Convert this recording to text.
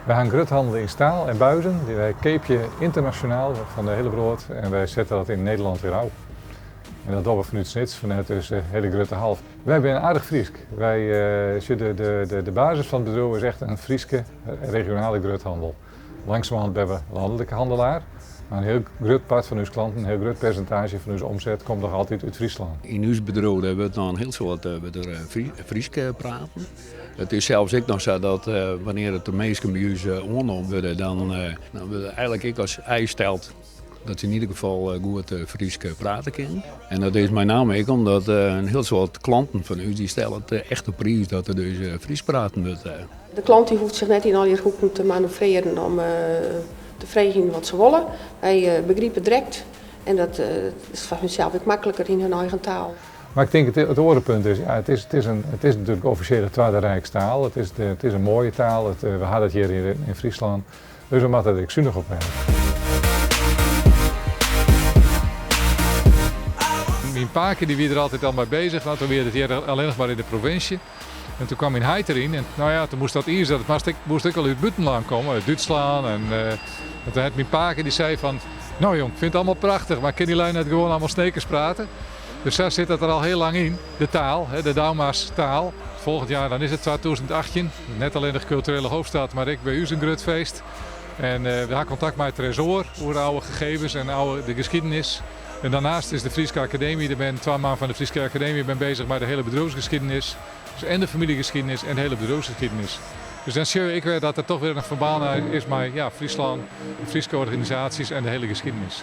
Wy ha in gruthannel yn staal en buizen. Wy keapje ynternasjonaal fan de hiele wrâld en wy sette dat yn Nederlân wer ôf. En dat dogge we fanút Snits, fanút dus de hiele grutte hal. Wy binne aardich Frysk. Wy, de basis fan it bedriuw is echt in Fryske regionale gruthannel. Langsumerhân binne we lanlike hannelaar, mar in hiel grut part fan ús klanten, in hiel grut persintaazje fan ús omset komt noch altyd út Fryslân. Yn ús bedriuw dêr wurdt noch in hiel soad wurdt der Frysk praten. It is sels ek noch sa dat wannear't der minsken by ús oannommen wurde, dan wurdt eigenlik ek as eis steld dat se yn ieder gefal goed Frysk prate kinne. En dat is mei name ek omdat in hiel soad klanten fan ús dy stelle it echt op priis dat der dus Frysk praten wurdt. De klant dy hoecht sich net yn allegear hoeken te manoeuvrearjen om te freegjen wat se wolle. Wy begripe direkt en dat is foar hunsels ek makliker yn hun eigen taal. Mar ik tink it oare punt is, ja, it is natuerlik offisjele twadde rijkstaal. It is in moaie taal, we ha dat hjir yn Fryslân. Dus we moatte der ek sunich op wêze. Myn pake dy wie der altyd al mei bezich, want toen wie it hjir allinnich mar yn de provinsje. En toen kwam myn heit deryn en no ja, toen moast dat izer, dat moast ek, moast ek al út it bûtenlân komme, út Dútslân. En toen hat myn pake dy sei fan, no jong, ik fyn it allemaal prachtich, mar kin dy lui net gewoan allemaal Snekers prate? Dus sa sit dat der al hiel lang yn, de taal, de Douma's taal. Folgjend jaar dan is it 2018, net allinnich kulturele hoofdstad, mar ek by ús in grut feest. En we ha kontakt mei Tresoar oer oude gegevens en oude, de geschiedenis. En daarnaast is de Fryske Akademy, der binne twa man fan de Fryske Akademy bin bezich mei de hiele bedriuwsgeschiedenis. Dus en de famyljegeschiedenis en de hiele bedriuwsgeschiedenis. Dus dan sjoch ik wer dat der toch wer in ferbân is mei, ja, Fryslân, de Fryske organisaasjes en de hiele geschiedenis.